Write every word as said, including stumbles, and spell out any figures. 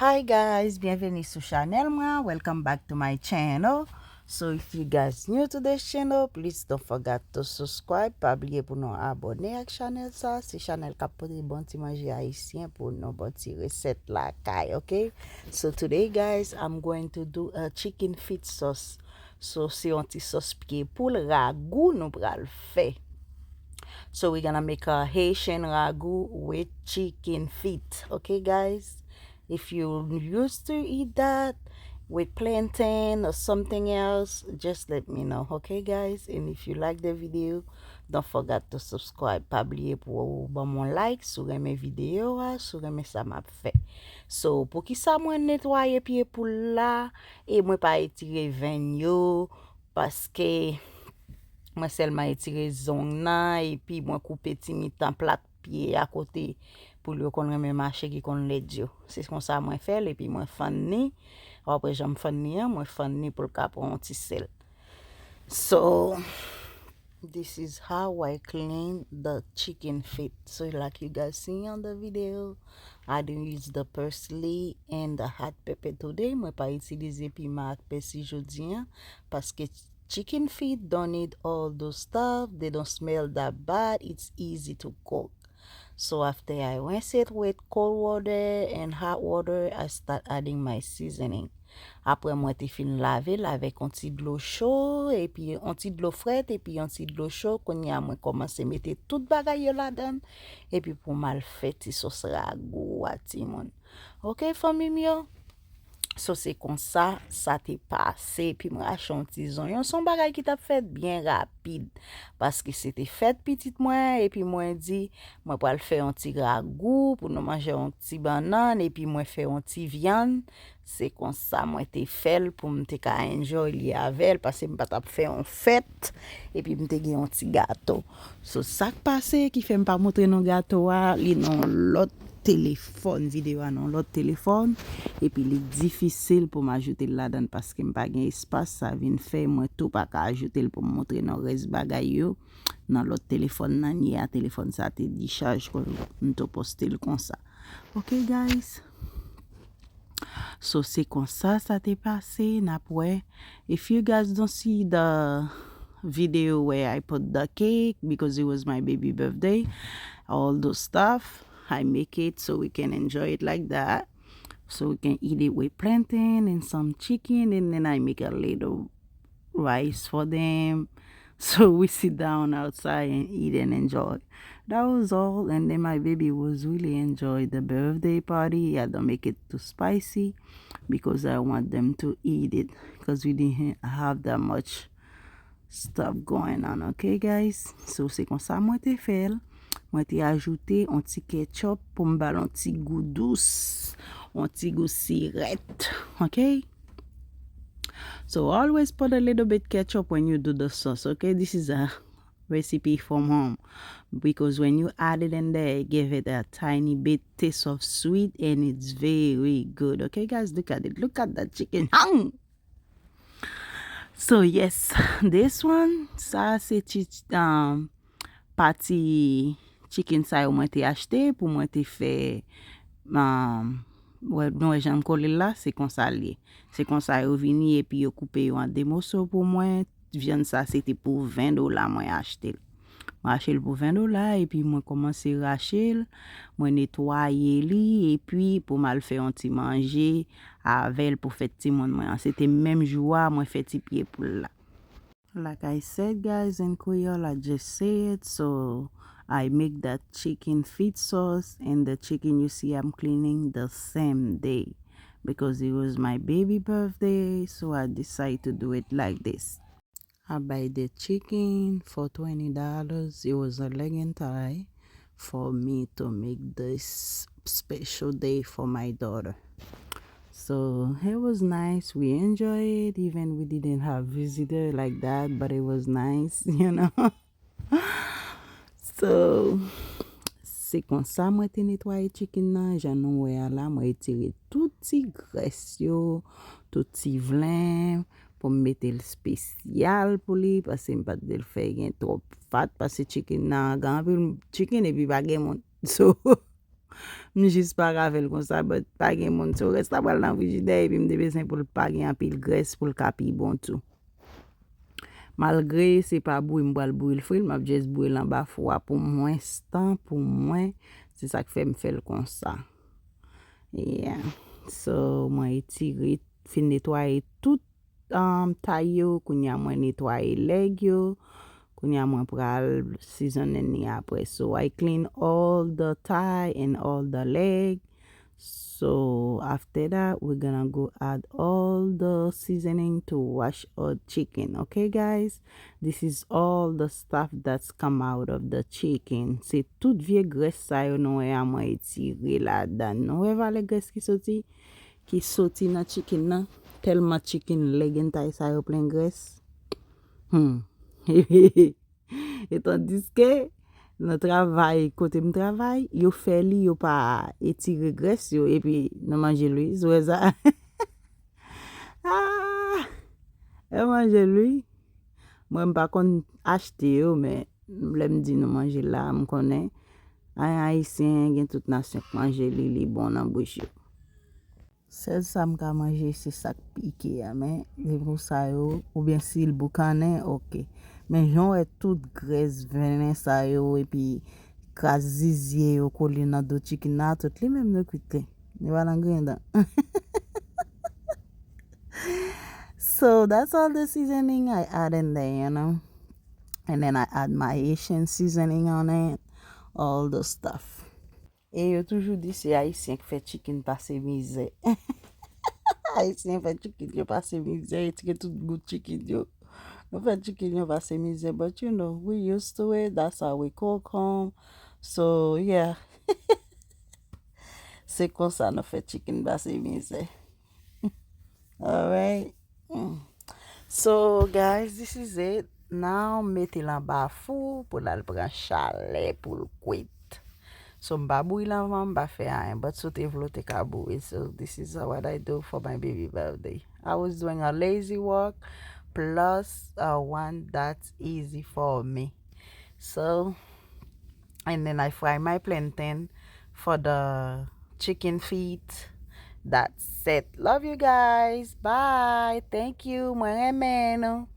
Hi guys, byenveni sou chanèl mwen. Welcome back to my channel. So if you guys new to this channel, please don't forget to subscribe. Pa bliye pou nou abòne ak chanèl sa. Se chanèl k ap pote bon ti manje ayisyen pou nou, bon ti resèt lakay, ok? So today guys, I'm going to do a chicken feet sauce. So se yon ti sòs pye poul ragou nou pral fè. So we're gonna make a Haitian ragu with chicken feet, ok guys? If you used to eat that with plantain or something else, just let me know, ok guys? And if you like the video, don't forget to subscribe. Pa bliye pou ou ban m yon like si w renmen videyo a, si w renmen sa m ap fè. So poukisa mwen netwaye pye poul la e mwen pa etire venn yo? Paske mwen sèlman etire zong nan epi mwen koupe ti mitan plat pye a kote poul yo konn renmen mache ki konn lèd yo. Se konsa mwen fè l epi mwen fann ni. Ou ap wè jan m fann ni an, mwen fann ni pou l ka pran yon ti sèl. So this is how I clean the chicken feet. So like you guys see on the video, I didn't use the parsley and the hot pepper today. Mwen pa itilize piman ak pèsi jodi an paske chicken feet don't need all those stuff. They don't smell that bad. It's easy to cook. So after I rinse it with cold water and hot water, I start adding my seasoning. Apre mwen te fin lave l avèk yon ti dlo cho epi yon ti dlo frèt epi yon ti dlo cho, kounye a mwen kòmanse mete tout bagay yo ladan l epi pou m al fè ti sòs ragou a timoun. Ok fanmi m yo? So se konsa sa te pase epi mwen rache yon ti zonyon. Se yon bagay ki t ap fèt byen rapid paske se te fèt pitit mwen epi mwen di mwen pral fè yon ti ragou pou nou manje yon ti bannann epi mwen fè yon ti vyann. Se konsa mwen te fè l pou m te ka enjoy li avè l paske m pa t ap fè yon fèt epi m te gen yon ti gato. So sa k pase ki fè m pa montre nou gato a, li nan yon lòt telefòn, videyo a nan yon lòt telefòn epi li difisil pou m ajoute l ladan l paske m pa gen espas. Sa vin fè mwen tou pa ka ajoute l pou m montre nou rès bagay yo nan lòt telefòn nan ye a. Telefòn sa te dichaj kon m tou poste l konsa. Ok guys. So se konsa sa te pase, n ap wè. If you guys don't see the video where I put the cake because it was my baby birthday, all those stuff, I make it so we can enjoy it like that. So we can eat it with plantain and some chicken, and then I make a little rice for them. So we sit down outside and eat and enjoy. That was all. And then my baby was really enjoy the birthday party. I don't make it too spicy because I want them to eat it because we didn't have that much stuff going on, ok guys? So se konsa mwen te fè l. Mwen te ajoute yon ti ketchup pou m ba l yon ti gou dous, yon ti gou sirèt, ok? So always put a little bit ketchup when you do the sauce, okay? This is a recipe from home because when you add it in there, it give it a tiny bit taste of sweet and it's very good. Okay, guys, look at it. Look at that chicken. Hang! So yes, this one, sa se ti um, pati chicken sa yo mwen te achte pou mwen te fè um, wè, nou wè jan m kole l la, se konsa l ye. Se konsa yo vini epi yo koupe yo an de moso pou mwen. Vyann sa se te pou ven dola mwen achte l. Mwen achte l pou ven dola epi mwen kòmanse rache l, mwen netwaye li epi pou m al fè yon ti manje avè l pou fèt timoun mwen an. Se te menm jou a mwen fè ti pye poul la. Like I said, guys, in Creole, I just say it. So I make that chicken feet sauce and the chicken you see I'm cleaning the same day because it was my baby birthday. So I decide to do it like this. I buy the chicken for twenty dollars. It was a leg and thigh for me to make this special day for my daughter. So it was nice. We enjoyed it. Even we didn't have visitor like that, but it was nice, you know. So se konsa mwen te netwaye chicken nan, jan nou wè a la, mwen retire tout ti grès yo, tout ti vlen, pou m mete l spesyal pou li, paske m pa t vle l fè gen twòp fat, paske chicken nan gen anpil chicken epi pa gen moun. So M jis pa ka fè l konsa, but pa gen moun. So, rès la pral nan frijidè, epi m te bezwen pou l pa gen anpil grès, pou l ka pi bon tou. Malgre se pa bouyi m pral bouyi l fri, m ap just bouyi l anba fou a pou mwen, tan pou mwen. Se sa k fè m fè l konsa. Yeah. So, mwen etire, fin netwaye tout um, tay yo. Kounye a mwen netwaye leg yo. Kounye a mwen pral seasoning li apre. So I clean all the thigh and all the leg. So after that, we're gonna go add all the seasoning to wash our chicken. Okay, guys? This is all the stuff that's come out of the chicken. Se tout vye grès sa yo nou wè a mwen etire ladan. Nou wè valè grès ki soti? Ki soti nan chicken nan. Tèlman chicken leg and thigh sa yo plen grès. Hmm. Etandiske nan travay, kote m travay, yo fè li, yo pa etire grès yo, epi nou manje l wi, sou wè sa. Ah, yo manje l wi. Mwen, m pa konn achte yo, men lè m di nou manje l la, m konnen. Ay, Ayisyen, gen tout nasyon k manje li, li bon nan bouch yo. Sèl sa m ka manje, se sa k pike a, men depo sa yo, oubyen si l boukannen, oke. Men jan w wè tout grès, vennen sa yo, epi kras zizye yo kole nan do chicken la, tout li menm nou kwit li. Li pa nan griyen dan. So that's all the seasoning I add in there, you know. And then I add my Haitian seasoning on it, all the stuff. E yo toujou di se Ayisyen k fè chicken pase mizè. Ayisyen fè chicken yo pase mizè, yo tire tout gout chicken yo. Nou fè chicken yo pase mizè, but you know, we used to it, that's how we cook home. So, yeah. Se konsa nou fè chicken pase mizè. Alright. Mm. So, guys, this is it. Now, m mete l anba fou pou l al pran chalè pou l kwit. So, m pa bouyi l anvan, m pa fè anyen. But si w te vle, w te ka bouyi. So, this is what I do for my baby birthday. I was doing a lazy walk plus uh, one that's easy for me. So, and then I fry my plantain for the chicken feet. That's it. Love you guys. Bye. Thank you. Mwen renmen nou.